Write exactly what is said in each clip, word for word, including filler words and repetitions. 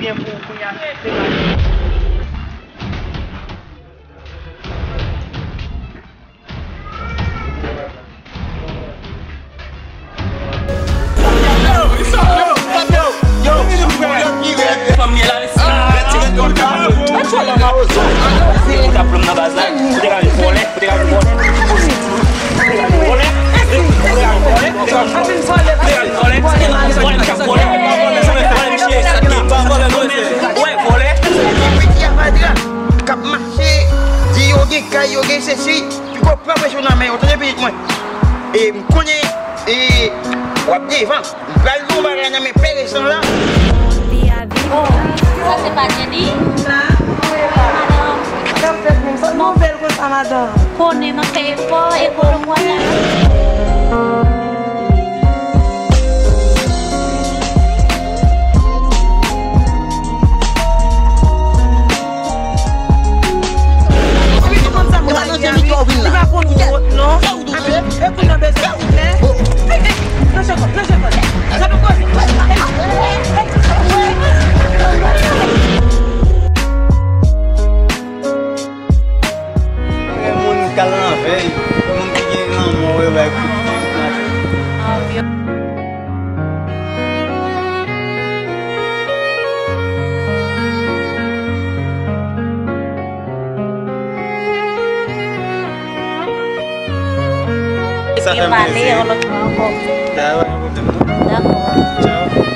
Byen pou kounye a, se pa Piti a fatra k ap mache, di yo gen kay, yo gen sesi, piko pran presyon nan men yo, tande pitit mwen. E m konnen, e, w ap devan. M pral di w yon bagay nan men pè resan la. Oh, sa se pa Jenny? Madanm. Sa fèt menm, sa nou bèl konsa, madanm. Konnen nan fè efò, efò nou wè la. Li pa konn sa pou Ayiti a, wi. Li pa konn wont, non. Epi, epi, nou bezwen konnen. Hey, hey, plonje kò, plonje kò. Sa nou konnen. Hey, hey, hey. Moun k al nan vèy, moun ki gen lanmò, yo bay kout men. Sa fè m plezi. Yon lòt fwa ankò. Dakò, pa gen pwoblèm, non. Dakò. Tchao. Tchao.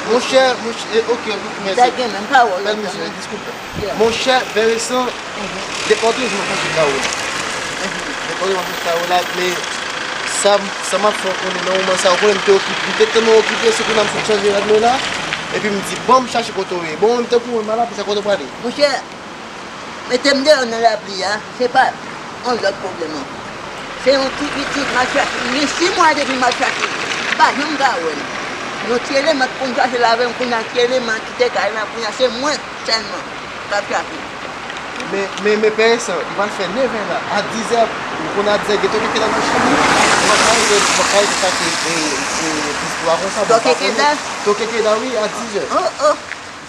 Monchè, monchè, eh, ok, ok, mèsi. Monchè, Pè Resan, depi w toujou m ap chache kay ou la. Depi w toujou m ap chache kay ou la, men sa, sa m ap fè w konnen nan moman sa, ou konnen m te okipe, m te tèlman okipe, se kounye a m sot chanje rad mwen la, epi m di, bon, m chache kote w ye. Bon, m te kouri, m al apre sa, kote w prale? Monchè, mete m deyò nan lapli a, se pa yon lòt pwoblèm ankò. Se yon ti pitit m ap chache. Li gen sis mwa depi m ap chache li. M pa janm ka wè l. Yon ti eleman ki konn chache l avè m, kounye a ti eleman an kite kay la, kounye a se mwen sèlman k ap chache l. Men, men, men Pè Resan, li pral fè nevè la. A dizè, ou konnen a dizè, gen toke keda nan chanm li. Ou pa ka rete, ou pa ka rete chache, e, e, pistwa konsa, bon, pa konnen. Toke keda? Toke keda, wi, a dizè. Oh, oh,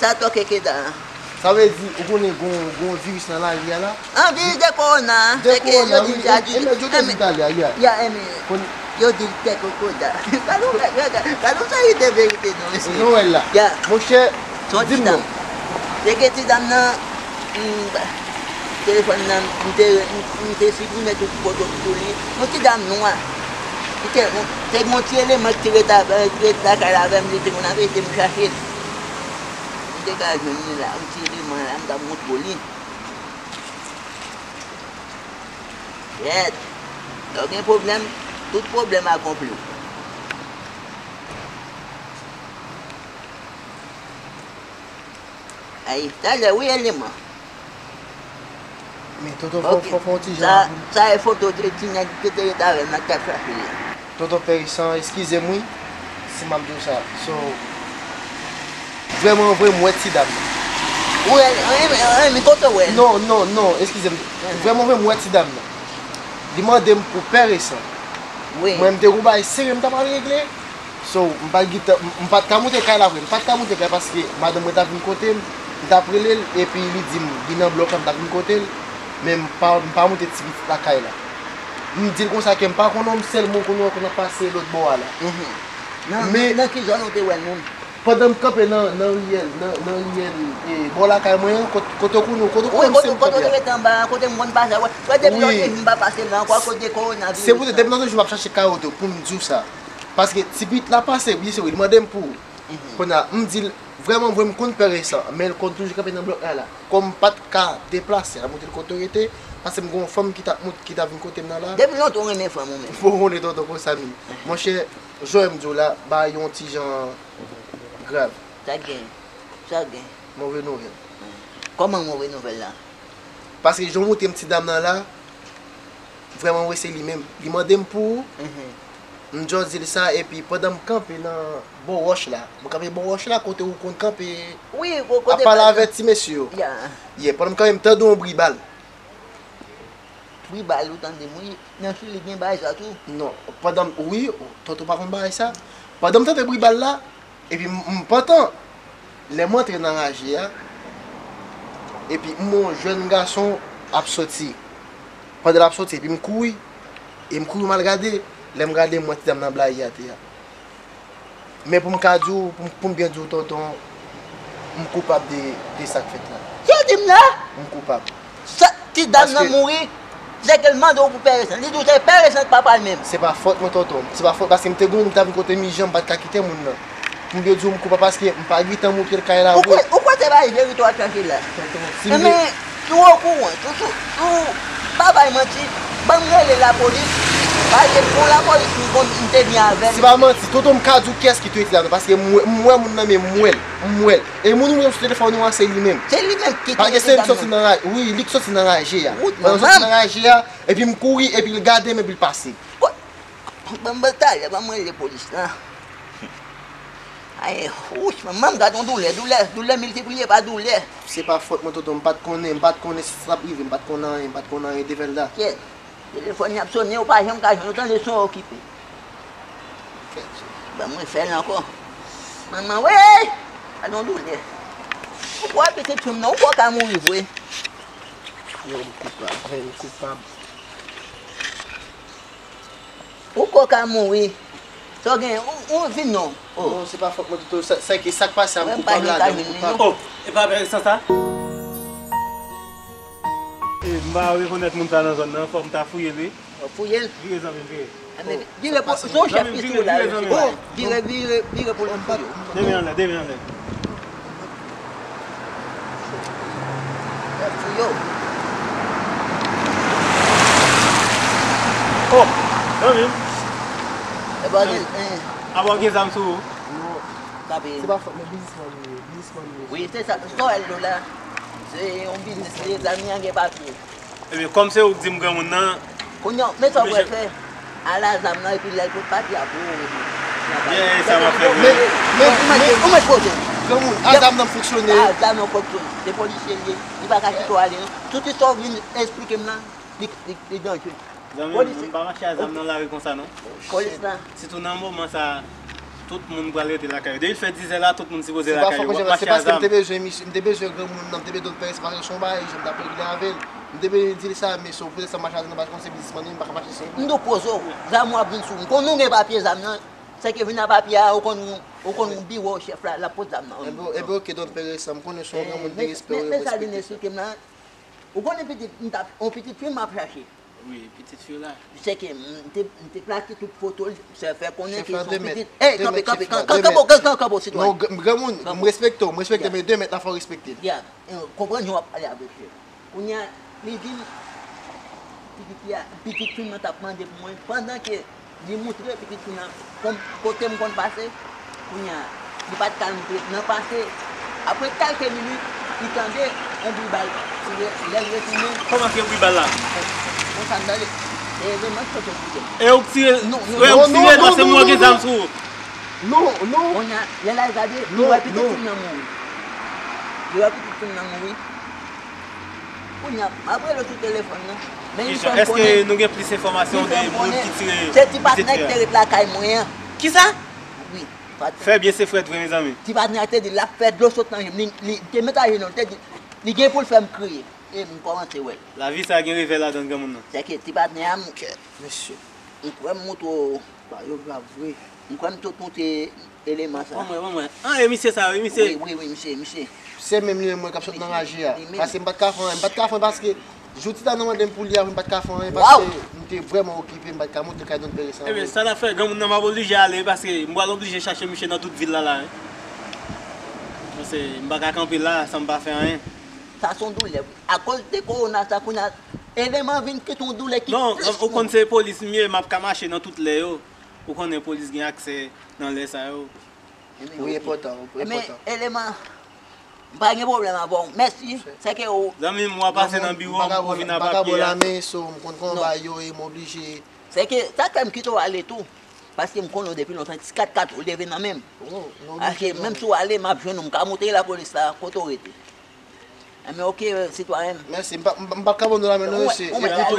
sa toke keda a. Sa vle di, ou konnen gon, gon viris nan lari a la? An, viris de kowona. De kowona, wi. E, e, yo te di talè a, ya. Ya, e, men, yo di l tèt kokoda. Gade yon, gade, gade yon seri de verite, non, mesye. Nou wè l la. Ya. Monchè, di m non. Se gen ti dam nan, mm, telefòn nan, m te, m, m te siprime tout foto sou li. Yon ti dam nwa. Li te, se yon ti eleman ki te ret avè, ki ret lakay la avè m, li te konn ap ede m chache l. M te ka jwenn li la, m tire men la, m t ap montre w li. Kèt. Lè w gen pwoblèm, tout pwoblèm akonpli w. Ay, talè, wi, eleman. Men Toto, fò, fò, fò w ti jan. Sa, sa e foto de ti nèg ki te ret avè m nan k t ap chache l la. Toto Pè Resan, eskize m wi, si m ap di w sa. So, vrèman vre, m wè ti dam nan. Ou wè l? An, an, an, men kote w wè l? Non, non, non, eskize m. Vrèman vre, m wè ti dam nan. Li mande m pou Pè Resan. Wi. Mwen, m te gon bagay serye m ta pral regle. So, m pa t gentan, m, m pa t ka moute kay la vre. M pa t ka moute kay paske madanm mwen t ap vin kote m. M t ap rele l, epi li di m, li nan blòk la, m t ap vin kote l. Men m pa, m pa moute ti pitit lakay la. M di l konsa ke m pa konnen w, m sèlman konnen w konn ap pase lòt bò a la. Mhm. Nan, men nan, nan ki zòn ou te wè l menm? Pandan m kanpe nan, nan riyèl, nan, nan riyèl, e, bò lakay mwen an, kot-, kote w konnen, kote w konnen se m kanpe a. Wi, kote, kote w te rete anba a, kote m konn pase a, wè, wè depi lòt jou m pa pase la ankò akoz de kowonaviris la. Se pou sa, depi lòt jou m ap chache kay Toto pou m di w sa. Paske ti pitit la pase, byen sere, li mande m pou Kounye a, m di l, vrèman vre, m konn pè Resan, men l konn toujou kanpe nan blòk la la. Kòm m pa t ka deplase al montre l kote w rete, paske m gen yon fanm ki t ap mont, ki t ap vin kote m nan la. Depi lontan w renmen fanm ou menm. Bon, ou konnen tonton konsa menm. Monchè, jan m di w la, bagay yon ti jan grav. Sa k gen? Sa k gen? Move nouvèl. Kòman move nouvèl la? Paske jan w montre m ti dam nan la, vrèman vre se li menm. Li mande m pou ou. M just di l sa, epi pandan m kanpe nan bò wòch la, m kanpe bò wòch la kote ou konn kanpe ap pale avèk ti mesye yo. Yeah, pandan m kanpe, m tande yon bri bal. Bri bal, ou tande m, wi. Nan Chili gen bagay sa tou. Non, pandan m, wi, tonton pa konn bagay sa. Pandan m tande bri bal la, epi m, m pantan, lè m antre nan raje a, epi m wè yon jèn gason ap soti. Pandan l ap soti, epi m kouri, e m kouri m al gade, lè m gade, m wè ti dam nan blayi atè a. Men pou m ka di w, pou m, pou m byen di w, tonton, m koupab de, de sa k fèt la. Sa w di m la? M koupab. Sa, ti dam nan mouri, se ke l mande w pou pè Resan. Li di w se pè Resan k papa l menm. Se pa fòt mwen, tonton. Se pa fòt, paske m te gen yon moun ki t ap vin kote m ijan, m pa t ka kite moun nan. Pou m byen di w, m koupab paske m pa gentan montre l kay la vre. Ou kwè, ou kwè se bagay verite w ap chache la? Tonton, si m gen Enben, si w okouran, si w, si w, si w pa bay manti, ban m rele lapolis, paske bon lapolis m konn, m te byen avè l. Se pa manti, tonton, m ka di w kiyès ki touye ti dam nan, paske m wè, m wè moun nan, men m wè l, m wè l. E moun ou wè sou telefòn ou an, se li menm. Se li menm ki touye ti dam nan. Paske se li k soti nan raje, wi, li k soti nan raje a. Pandan l soti nan raje a, epi m kouri, epi l gade m, epi l pase. Ban m, ban m talè, ban m rele polis la. Ay, wouch, manman m gad yon doulè, doulè, doulè miltipliye pa doulè. Se pa fòt mwen, tonton, m pa t konnen, m pa t konnen si sa t ap rive, m pa t konnen anyen, m pa t konnen anyen de vèl la. Kèt, telefòn y ap sonnen, ou pa janm ka jwenn, ou tande son okipe. Kèt. Ban mwen fè l ankò. Manman, wey! Gad yon doulè. Ou kwè pitit fi m nan, ou kwè w ka mouri vre? Yo, m koupab, wi, m koupab. Ou kwè w ka mouri. Sa w gen, ou, ou vin non. Oh. Non, se pa fòt mwen ditou. Sa, sa ki, sa k pase a, m koupab ladan, m koupab. Oh, e pa pè Resan sa? E, m pa rekonèt moun sa nan zòn nan, fò m ta fouye l, wi. Fouye l? Vire zanmi m, vire. Vire pou, se yon chèf ki sou la, vire, vire, vire pou l fouye. De men anlè, de men anlè. Chèf fouye w. Oh, zanmi m. E pa gen, en. Apa w gen zam sou ou? Non. Se pa fòt mwen, biznismann mwen ye, biznismann mwen ye. Wi, se sa, sa w wè l la. Se yon biznis li ye, zanmi an gen papye. Ebyen, kòm se ou k di m granmoun nan. Kounye a, men sa w pral fè. Al a zam nan, epi lè l pot papye a pou ou, epi. Byen, sa w ap fè vre. Men, men, men, ou mèt poze. Granmoun, a zam nan fonksyone. A zam nan fonksyone. Se polisye l ye. Li pa ka kite w ale, non. Tout istwa w vin esplike m nan, li, li, li danje. Zanmi m, m pa mache a zam nan lari konsa, non. Polis la. Sitou nan moman sa, tout moun pral rete lakay yo. Depi l fè dizè la, tout moun sipoze lakay yo. W ap mache a zam. Se pa fòt mwen, paske m te bezwen misye, m te bezwen granmoun nan, m te bezwen Don Pè Resan, paske se yon bagay ijan, m t ap regle avè l. M te bezwen di l sa, men se yon poze sa m mache a zam nan, paske konn se biznismann li, m pa ka mache san. M tou poze w, zam ou ap vin sou m. Konn ou gen papye zam nan, sèke vin a papye a, ou konn, ou konn yon biwo chèf la, l ap pot zam nan. Enben, enben, oke, Don Pè Resan, m konnen se yon granmoun de respè, ou respekte. Men, men, men sa vin esplike m nan, ou konnen pitit, m t ap, yon pitit fi m ap chache. Wi, pitit fi w la. Sèke m te, m te plake tout foto l, se fè konnen ke se yon pitit. Ey, kanpe, kanpe, kanpe, kanpe, kanpe, kanpe, sitwayen. Non, gr-, granmoun, m respekte w, m respekte, men de mèt la fò w respekte l. Ya, eh, konprann jan w ap pale avèk yo. Kounye a, li di m, pitit fi a, pitit fi m nan t ap mande pou mwen, pandan ke li moutre pitit fi nan, kon, kote m konn pase, kounye a, li pa t ka al moutre nan pase. Apre kèlke minit, li tande yon bri bal tire, lè l retounen. Kòman se bri bal la? Konsa m tande. E evènman ki sot sot tire. E ou k tire? Non, non, non, non, non, non, non. Paske m wè gen zam sou ou. Non, non. Kounye a, lè l al gade, li wè pitit fi m nan mouri. Li wè pitit fi m nan mouri. Kounye a, m ap rele w sou telefòn nan. Men li fè m konnen. Èske nou gen plis enfòmasyon de moun ki tire pitit fi a? Se ti patnè ki te ret lakay mwen an. Kisa? Wi, patnè. Fè byen, se frèt vre, mezanmi. Ti patnè a te di l ap fè dlo sot nan je m. Li, li te met ajenou, li te di, li gen pou l fè m kriye. E m kòmanse wè l. Lavi sa gen revè ladan l, granmoun nan. Sèke ti patnè a m. Kèt, mesye. M kwè m montre w. Ba yo grav vre. M kwè m tout montre eleman sa. Ban mwen, ban mwen. An, e misye sa, wi, misye. Wi, wi, wi, misye, misye. Se menm li menm mwen k ap sot nan raje a. Paske m pa t ka fè anyen, m pa t ka fè anyen paske jou ti ta nan mande m pou li a, m pa t ka fè anyen paske m te vrèman okipe, m pa t ka monte kay Don Pè Resan. Ebyen, sa n ap fè, granmoun nan, m ap oblije ale paske m pral oblije chache misye nan tout vil la, la, wi. Paske m pa ka kanpe la san m pa fè anyen. Sa se yon doulè, wi. Akoz de kowona sa, kounye a, eleman vin kite yon doulè ki plis. Non, ou konn se polis m ye, m ap ka mache nan tout lè yo. Ou konnen polis gen aksè nan lè sa yo. Wi, enpòtan, wi, enpòtan. Men, eleman, m pa gen pwoblèm avè w. Mèsi. Se ke ou. Zanmi m, w a pase nan biwo m, ou vin a papye a. M pa ka ba w lamen, so, m konn kòman bagay yo ye, m oblije. Se ke, sa k fè m kite w ale tou. Paske m konnen w depi lontan, ti kat kat ou leve nan men m. Paske menm si w ale, m ap jwenn ou, m ka montre lapolis la kote w rete. Enben, oke, sitwayen. Mèsi, m pa, m pa, m pa ka ban nou lamen non, mesye. Epi tou,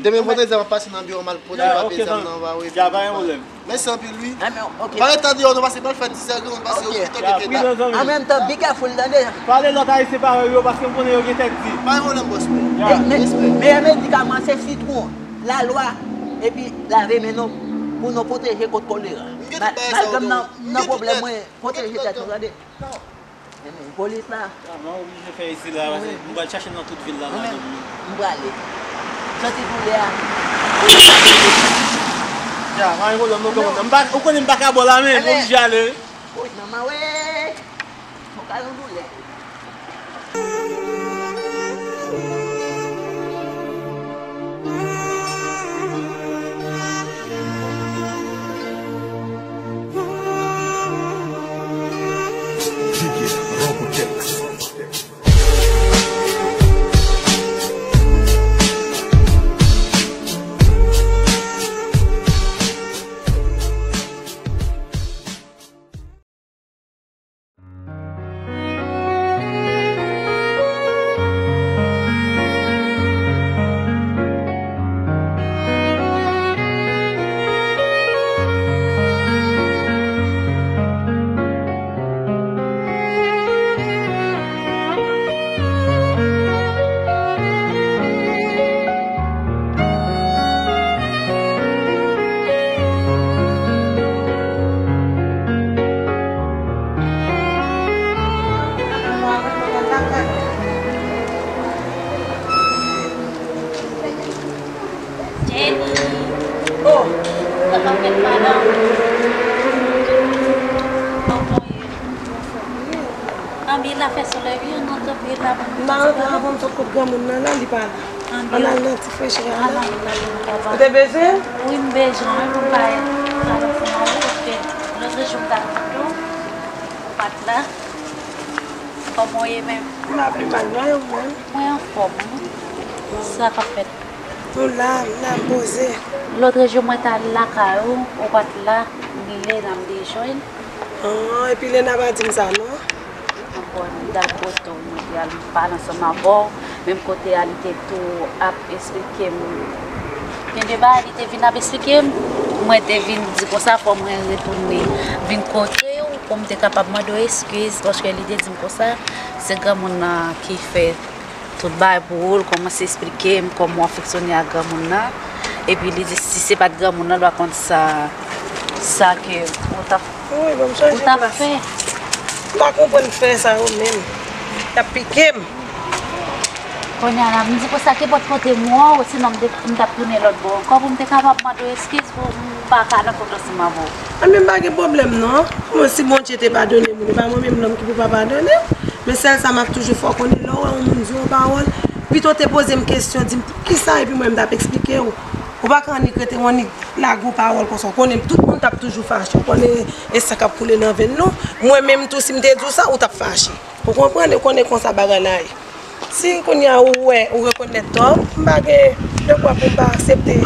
demen vandredi a m ap pase nan biwo m al pote papye zam nan, m va reponn. Mèsi anpil, wi. Pa ret tande yo non, paske m pral fè dizè grenn, paske yo pito gen teta. An menm tan, be careful, tande. Pale lòt ayisyen parèy yo, paske m konnen yo gen tèt di. Pa gen pwoblèm, bòs mwen. Meyè medikaman se sitwon, lalwa, epi lave men nou pou nou pwoteje kont kolera. Malgre m nan pwoblèm, mwen pwoteje tèt nou, tande. Polis la. Mwen oblije fè isi la, paske m pral chache nan tout vil la. Mwen menm, m prale. Santi doulè a. Ya, pa gen pwoblèm non, kòmandan. M pa, ou konnen m pa ka ba w lamen, m oblije ale. Woy, manman, wè. Mwen ka yon doulè. Jenny. Oh, sa k ap fèt, madanm? Kòman w ye? Anben, la fè solèy, wi, ann antre, ann antre la. M pa rantre avan m sot kot granmoun nan la, li pa la. Ann al nan ti frechè a la. Ou te bezwen? Wi, m bezwen, wi, pou m bay al ansanm avè w, paske lòt jou m t al kote w, ou pa t la. Kòman w ye menm? M pa pi mal non, e ou menm? Mwen anfòm, wi. Sa k ap fèt? Nou la, m la, m poze. Lòt jou mwen t al lakay ou, ou pa t la, m rele, n ap dejwenn. Ah, epi Lena pa di m sa non. Ankò, li t al kote w, mwen te al pale ansanm avè w. Menm kote a, li te tou ap esplike m. Gen de bagay li te vin ap esplike m. Mwen te vin di konsa, fò mwen retounen vin kote w, pou m te kapab mande w eskiz, paske li te di m konsa, se granmoun nan ki fè tout bagay pou ou, l kòmanse esplike m kòman w ap fonksyone ak granmoun nan. Epi li di, si se pa t granmoun nan, l pa konn sa, sa ke ou t ap, ou t ap fè. M pa konprann frè sa yo menm. Y ap pike m. Kounye a la, m di konsa ke bòt kote m wè w, sinon m te, m t ap tounen lòt bò ankò pou m te kapab mande w eskiz pou m pa ka nan kont ansanm avè w. Anben, m pa gen pwoblèm non. Bon, si Bondye te padone moun, e pa mwen menm nonm ki pou pa padone. Men sèl sa m ap toujou fè w konnen, lè w wè yon moun di yon pawòl, pito w te poze m kesyon, di m poukisa, epi mwen m t ap eksplike w. Ou pa ka annik rete w annik lage yon pawòl konsa. Ou konnen tout moun t ap toujou fache. Ou konnen e san k ap koule nan venn nou. Mwen menm tou, si m te di w sa, ou t ap fache. Ou konprann? Ou konnen konsa bagay la ye. Si kounye a ou wè, ou rekonèt tò, m pa gen de kwa pou m pa aksepte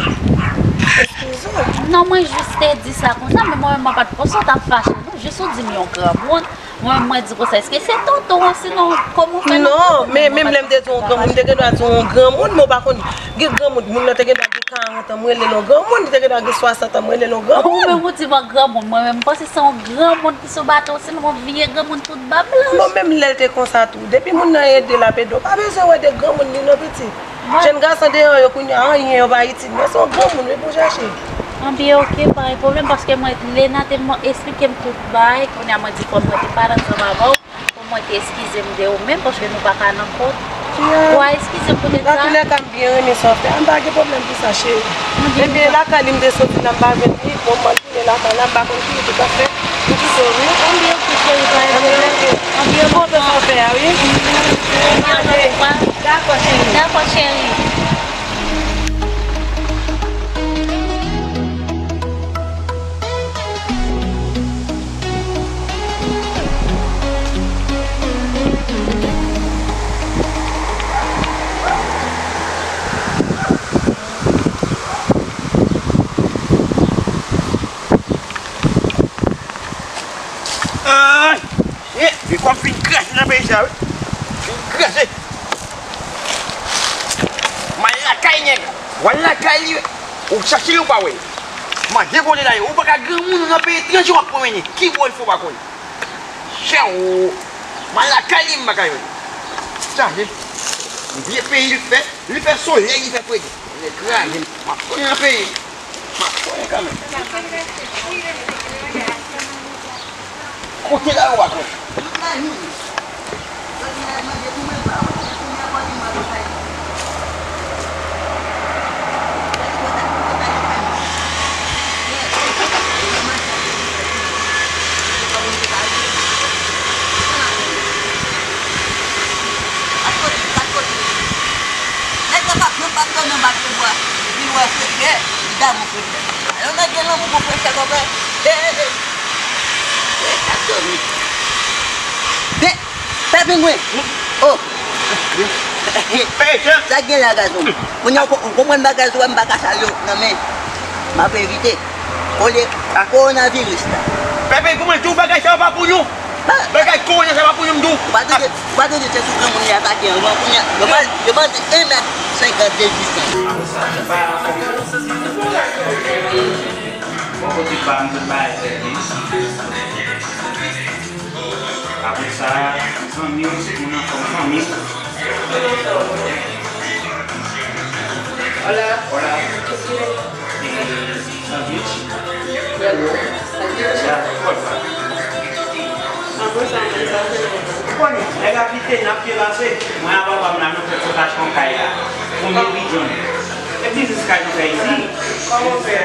eskiz ou. Non, mwen jis te di sa konsa, men mwen menm mwen pa t panse w t ap fache non. Jis ou di m yon granmoun, mwen menm mwen di konsa, èske se tonton an, sinon kòman w fè nan... Non, men menm lè m te di w yon granmoun, m te gen dwa di w yon granmoun, men w pa konn, gen granmoun, moun nan te gen dwa gen karant an, m rele l yon granmoun, li te gen dwa gen swasant an, m rele l yon granmoun. Ou menm ou di m yon granmoun, mwen menm m panse se yon granmoun ki sou bato, sinon yon vye granmoun tout bab blanch. Bon, menm lè l te konsa tou, depi moun nan ede l ap ede w, pa bezwen wè de granmoun li non pitit. Jèn gason deyò yo kounye a, anyen yo pa itil, men se yon granmoun wi pou w chache. Anben, oke, pa gen pwoblèm, paske mwen, Lena te esplike m tout bagay, kounye a mwen di fò mwen te pale ansanm avè w. Pou mwen te eskize m de ou menm, paske nou pa ka nan kont. Ou a eskize m poutèt sa. Nan toulèka, m byen renmen sa w fè a, m pa gen pwoblèm pou sa, cheri. Ebyen, lakay li m te soti la, m pa jwenn li, bon, m al tounen lakay la, m pa konn ki wout ou t ap fè. M kite w, wi. Anben, oke, cheri, pa gen pwoblèm. M byen kontan sa w fè a, wi. Dakò, cheri. Dakò, cheri. Ay! Shit! Li kwè m fin kraze nan peyi sa, wi. Fin kraze. M al lakay nèg. W al lakay li, ou chache li, ou pa wè l. Manje kote la ye. Ou pa ka granmoun nan peyi etranje w ap pwomennen. Ki bò l fè w pa konn? Chè, ou. M al lakay li, m pa ka jwenn. Chaje. Vye peyi l fè. Li fè solèy, li fè fredi. Li kraze. M ap konnen nan peyi. M ap konnen kanmenm. Kote la yo pa konnen. Nèg la p ap janm p ap dòmi anba pye bwa. Li wè frechè, li damou frechè. Alò nèg gen lanmou pou frechè, konpè. He, he, he. Frechè ap dòmi. De, Pè Pengwen. Oh. Sa k gen la, gason? Kounye a, ou konprann bagay sou m pa ka sal yo nan men. M ap evite. Kole kowonaviris la. Pèpè, kòman di w bagay sa yo pa pou nou? Bagay kowona sa pa pou nou, m di w. Ou pa tande, ou pa tande se sou granmoun li atake an, kounye a, yo pa, yo pa di en mèt senkant de distans. Bò kote pa m, tout bagay fèt byen. Apre sa, zanmi w, se moun anfòm, fanmi w. Hola. Hola. Eh, sandwich. Hello. Ya, kòd pa. Apre sa, men sa se. Ou konnen, nèg ap kite, n ap pye pase. Mwen a papa m la, nou fè fòtasyon kay la. Premye pi djanm. E biznis kay nou fè isi. Kòman fè a?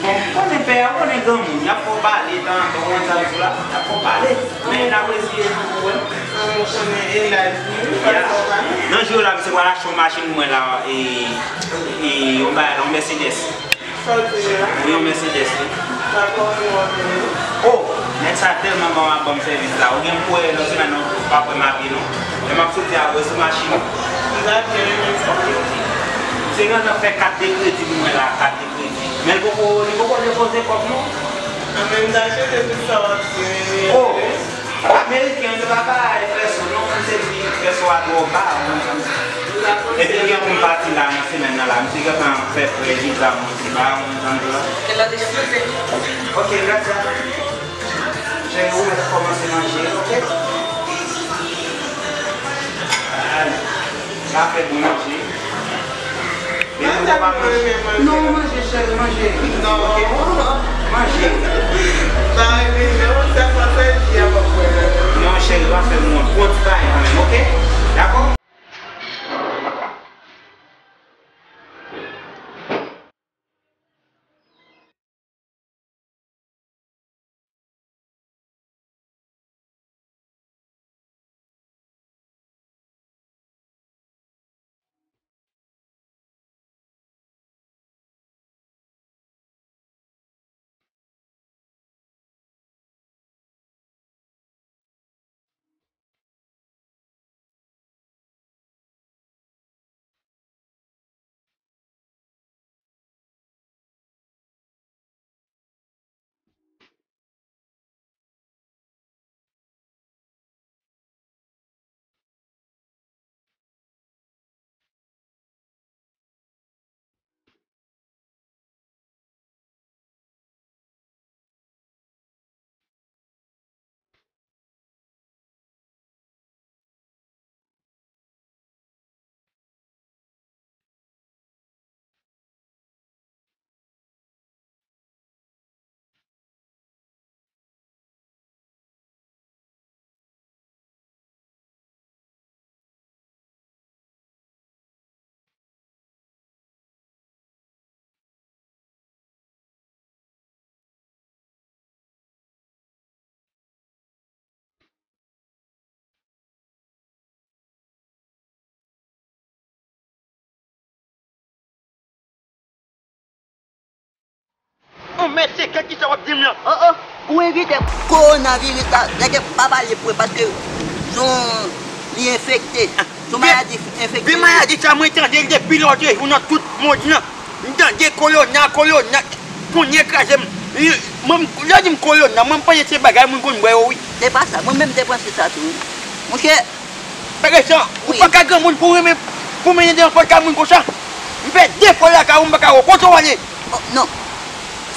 Bon, konnen pè a, konnen granmoun, y ap fè w pale tanzantan, ou konn sa m di w la, y ap fè w pale. Men n apresye tou, ou wè. An, ou konnen e laj li, wi, fòk sa w pale. Nan jou la, misye pral achte yon machin pou mwen la, e, e, yon bagay la, yon Mercedes. Sa w di la? Wi, yon Mercedes, wi. Sa kòman w ap vini? Oh, nèg sa tèlman bon ap ban m sèvis la. Ou gen pou wè lòt semèn nan, ou p ap wè m a pye, non. Lè m ap soti a, wè sou machin. M ta byen renmen sa. Se nan fè kat de kredi pou mwen la, kat de Men l poko, li poko depoze kòb non. An menm tan, cheri, tout sa w ap di, men. Oh! Ameriken yo pa bay pèso non, m te di pèso a twò ba, ou konprann sa m di. Epi gen moun pati la nan semèn nan la, misye gentan fè prè viza mwen, se ba ou konprann sa m di la. Ke la disfrute. Ok, gracias. Cheri, ou mèt kòmanse manje, ok? Ay, sa fè bon manje. Mwen tèlman renmen manje. Non, manje, cheri, manje. Non. Ok? Manje. Pa renmen non, sèlman sèl di a pa kwè. Non, cheri, pa fè m wont. Pran ti bagay kanmenm, ok? Dakò? Yon mèt senkant, kisa w ap di m lan? Oh, oh, ou envite kowonaviris la, nèg pa pale pou paske son li enfekte. Son maladi enfekte. Vye maladi sa, mwen tande l depi lòt jou nan tout mond lan. M tande kolona, kolona, kounye kraze m. Mwen, lè yo di m kolona, mwen m panse se bagay moun konn bwè yo, wi. Se pa sa, mwen menm m te panse sa tou, wi. Monchè, Peresan, ou pa ka granmoun pou renmen, pou mennen devan pòt kay moun konsa. M fè de fwa lakay ou, m pa ka wè w. Kote w ale? Oh, non.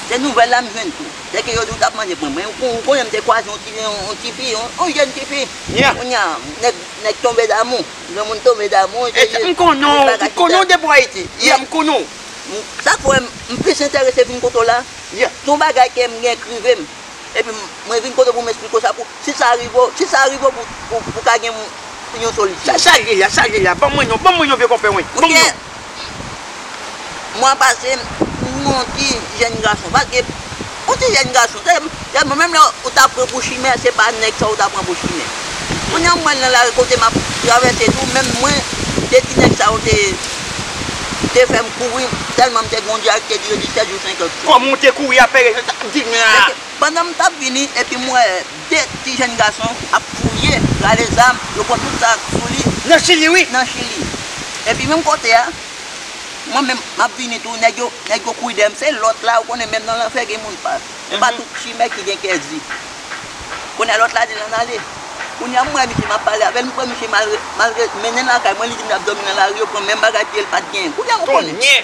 Se nouvèl la m jwenn tou. Sèke yo di w t ap mande pran mwen. Ou kon-, ou konnen m te kwaze yon ti, yon, yon ti fi, yon, yon jèn ti fi. Yeah. Kounye a, nèg, nèg tonbe damou. Granmoun tonbe damou. E, m konnen w, m konnen w depi w Ayiti. Yeah, m konnen w. Sa k fè m, m plis enterese vin kote w la. Yeah. Se yon bagay ke m gen k rive m. Epi m, mwen vin kote w pou m esplike w sa pou, si sa rive w, si sa rive w pou, pou, pou ka gen yon solisyon. Sa, sa l ye la, sa l ye la. Ban mwen non, ban mwen non, vye konpè mwen. Ban m non. Mwa pase, m gen yon ti jèn gason, paske yon ti jèn gason, tèlman, tèlman menm lè ou ta pran pou chimè, se pa nèg sa ou ta pran pou chimè. Kounye a, m wè l nan lari kote m ap travèse tou, menm mwen, de ti nèg sa yo te, te fè m kouri, tèlman m te gen yon dyare ki te dire disèt jou senkant jou. Kòman w te kouri apre sa, di m la? Pandan m t ap vini, epi m wè de ti jèn gason ap fouye, rale zam, yo pran tout sa sou li. Nan Chili, wi. Nan Chili. Epi menm kote a, mwen menm, m ap vini tou, nèg yo, nèg yo kouri dèyè m. Se lòt la, ou konnen menm nan lanfè gen moun pa. Se pa tout chimè ki gen kè di. Kounye a lòt la di l ann ale. Kounye a m wè misye, m ap pale avè l, m pran misye m al re-, m al re-, mennen l lakay mwen, li di m l ap dòmi nan lari, yo pran menm bagay ke l pa t genyen. Kounye a ou konnen. Tonnyè!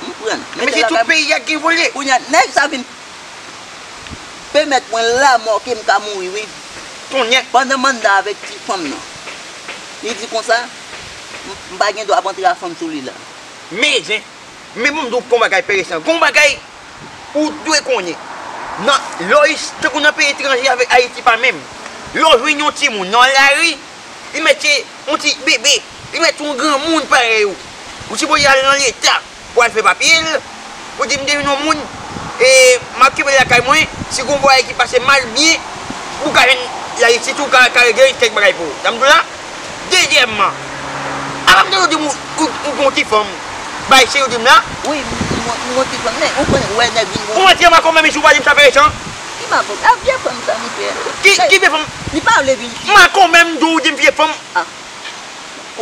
M pran l. Mesye, tout peyi a gen vòlè. Kounye a, nèg sa vin pèmèt mwen lanmò ke m ka mouri, wi. Tonnyè! Pandan m anndan avèk ti fanm nan. Li di konsa, m, m pa gen dwa ap antre a fanm sou li la. Men zen, men pou m di w gon bagay Peresan, gon bagay ou dwe konnen. Nan, lè w is-, tankou nan peyi etranje avèk Ayiti pa menm. Lè w jwenn yon timoun nan lari, li mèt se yon ti bebe, li mèt se yon granmoun parèy ou. Ou sipoze al nan leta. Pou al fè papye l, pou di m te vin yon moun, e m ap kenbe l lakay mwen, si gon bagay ki pase mal, byen, ou ka jwenn layisit ou ka, ka regle kèk bagay pou ou. Sa m di w la, dezyèmman, apa m tande w di m ou, ou, ou gon ti fanm, bay se ou di m la? Wi, m, m, m gon ti fanm, men ou konn wè nèg vin gon. Ou antre makomè, mesye, ou pa di m sa Peresan? Ki makomè? A vye fanm sa, misye. Ki, ki vye fanm? Li pa vle vin isit. Makomè, m di w, ou di m vye fanm. Ah.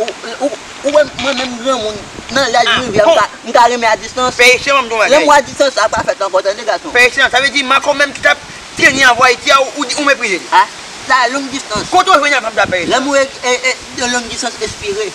Ou, ou, ou wè mwen menm granmoun nan laj m rive a, m ka, m ka renmen a distans. Pè Eselan, m di w yon bagay. Lanmou a distans sa pa fèt ankò, tande gason. Pè Eselan, sa vle di makomè m ki t ap trennen avè Ayiti a, ou, ou, ou meprize l. Ah, sa long distans. Kote w jwenn a fanm sa, Pè Eselan? Lanmou e, e, e, de long distans espire.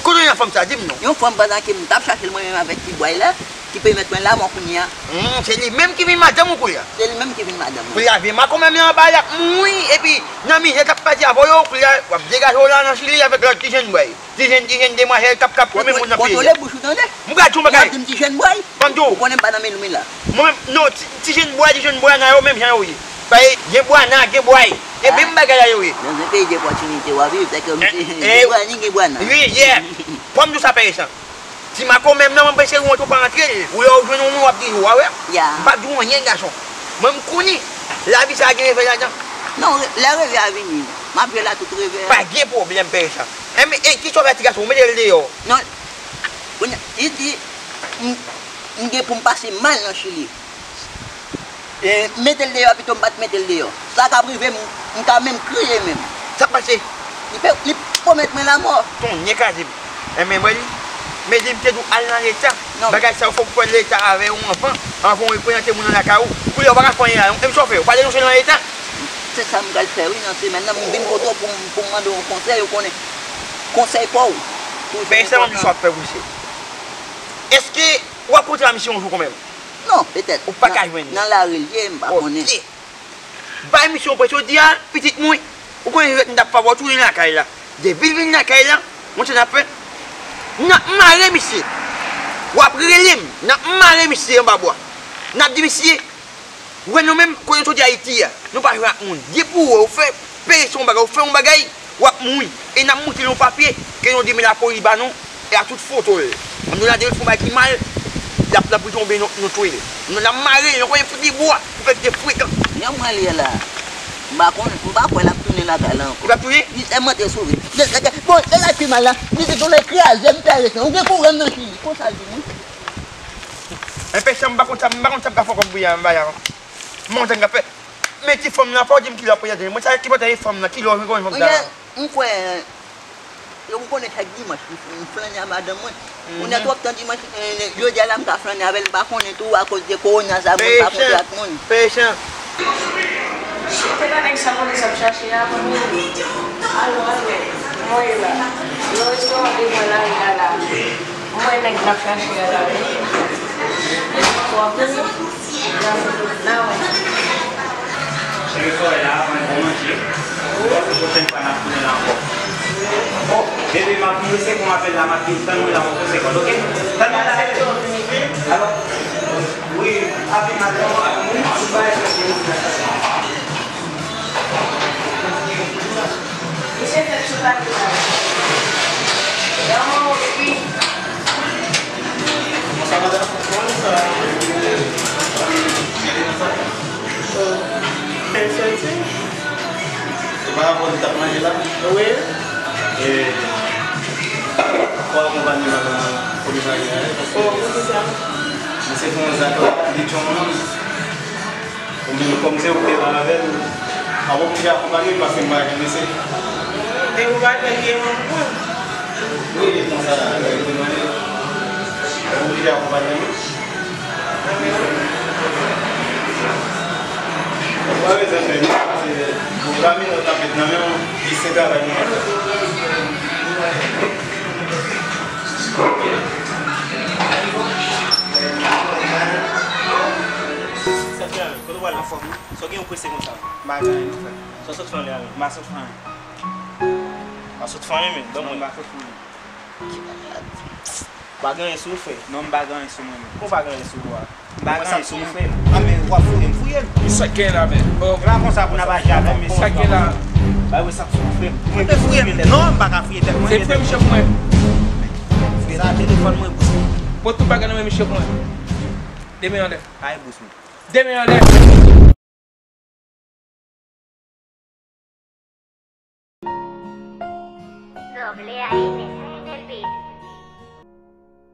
Kote w jwenn a fanm sa, di m non. Yon fanm pandan ke m t ap chache l mwen menm avèk ti bway la, ki pèmèt mwen la mò kounye a. Hmm, se li menm ki vin madanm ou kounye a? Se li menm ki vin madanm mwen. Kounye a vye makomè m nan anba l ap mouri, epi nan mizè k ap pase avè w yo, kounye a w ap degaje w la nan Chili avèk lòt ti jèn bway. Ti jèn, ti jèn demwazèl k ap, k ap koumen moun nan peyi a. Kontwole bouch ou tande. M pral di w yon bagay. Ou ap di m ti jèn bway? Ban m di w. Ou konnen m pa nan menm li la. Mwen menm, non, ti, ti jèn bway, ti jèn bway nan yo menm jan yo ye. Paske gen bwa nan, gen bway. E menm bagay la yo ye. Nan yon peyi de opòtinite w ap viv, sèke misye, gen bwa ni gen bwa nan. Wi, yeah. Fò m di w sa, Pè Eselan. Ti makomè m nan, m anpeche w antre, w pa antre l. Ou lè w jwenn yon moun, w ap di, "Wa wè, m p ap di w anyen, gason." Mwen, m konnen lavi sa a gen revè ladan. Non, lè revè a vini, m ap jwe la tout revè a. Pa gen pwoblèm, Pè Eselan. Enben, e kisa w fè ti gason, ou mete l deyò? Non, kounye a, li di, m, m gen pou m pase mal nan Chili. E, mete l deyò, pito m pa t mete l deyò. Sa k ap rive m, m ka menm kriye menm. Sa k pase? Li pe, li pwomèt mwen lamò. Tonnyè kraze m. Enben, mwen, men di m te di w al nan leta. Non. Bagay sa yo fòk ou fè leta avè w anvan, anvan w reprezante moun nan lakay ou. Kounye a ou pa ka fè anyen la non. E sa w fè? Ou pa denonse l nan leta? Se sa m pral fè wi nan semèn nan. M vin kote w pou m, pou m mande w yon konsèy, ou konnen konsèy pa w toujou enpòtan. Men sa m di sa w ap fè pou misye. Èske w ap kontre a misye yon jou kanmenm? Non, petèt. Ou pa ka jwenn li. Nan lari l ye, m pa konnen. Ok. Bay misye yon prensip, di a, pitit mwen, ou konnen jwèt m t ap fè avè w tounen lakay la. Depi l vin lakay la, ou konn sa n ap fè? N ap mare misye. W ap rele m, n ap mare misye anba bwa. N ap di misye, ou wè nou menm, kote nou soti Ayiti a, nou pa jwe ak moun. Depi w wè, ou fè, peye se yon bagay, ou fè yon bagay, w ap mouri. E n ap montre l yon papye ke nou di men lapolis ba nou, e a tout foto l. Ann nou la depi l fè yon bagay ki mal, l ap, l ap retonbe, nou, nou touye l. Nou la mare l, nou konn fout li bwa pou fè l kite frekan. Jan mwen li ye la, m pa konn, m pa kwè l ap tounen lakay la ankò. Ou t ap touye? Li sèlman te sove. Bon, se la ki mal la, li te tounen kraze m, pè Eselan. Ou gen kouraj nan Chili, konsa l di mwen. Enpeche m pa konn sa, m pa konn sa m ka fè kòb bouya m ba ya. M pa konn sa m ka fè. Men ti fanm nan, fò w di m kilè w ap prezante. Mwen sa ki pote fanm nan, kilè w jwenn fanm sa. Mwen kwè, yo m konnen chak dimanch, m, m flannen a madanm mwen. Kounye a twòp tan dimanch, eh, jodi a la m ka flannen avè l, m pa konnen tou akoz de kowona sa, mwen pa kontre ak moun. Pechan. Ou te pa nèg sa polis ap chache a, mwen menm. Alo, alo. Mwen la. Nan restoran de mwen la, la, la. Mwen nèg n ap chache a la, wi. Ou ap vini? N a wè. Cheri, sou la, mwen bon manje. Pwochèn fwa n ap tounen la ankò. Bon, bebe, m ap resevwa yon apèl la, m ap vin tann ou la yon segonn, oke? Tann mwen la, bebe. Alò, wi, api madan, api moun, api bay. Misye fèt sou pati la. Yon epi. Bonsoir, madame. Bonsoir. Byen soti. Se pa rapò li t ap manje la? Wi. E, fò akonpanye madan komisarya a, paske misye fè yon zak la, li tchon moun. Ou menm, kòm se ou ki te la avè l, m ap oblije akonpanye l paske m pa janm eseye. E ou pa janm gen yon moun? Wi, e konsa, e, te mande. Ou oblije akonpanye l. Ou pa bezwen fè non, paske pou Camilo t ap met nan men w, e se travay nou ap fè. Sa fè avè, kote w pral la? Anfòm, wi. Sa w gen ou prese konsa? M pa gen anyen, frè. Sa w sot fè anlè a menm? M pa sot fè anyen. Pa sot fè anyen menm, ban mwen. Non, m pa sot fè anyen. Pa gen anyen sou ou, frè? Non, m pa gen anyen sou mwen menm. Kon pa gen anyen sou ou a? M pa gen anyen sou ou, frè. A men w ap fouye m, fouye m. Sa k gen la menm? E pa konsa pou n ap aji avè m, mesye. Sa k gen la? Bay wè sa k sou ou, frè. Mwen fouye m. Non, m pa ka fouye tèt mwen. Se fouye m chèf mwen. Frè, sa telefòn mwen, bous mwen. Pot tout bagay nan men m chèf mwen. De men anlè. Ay, bous mwen. De men anlè. Doble ahí,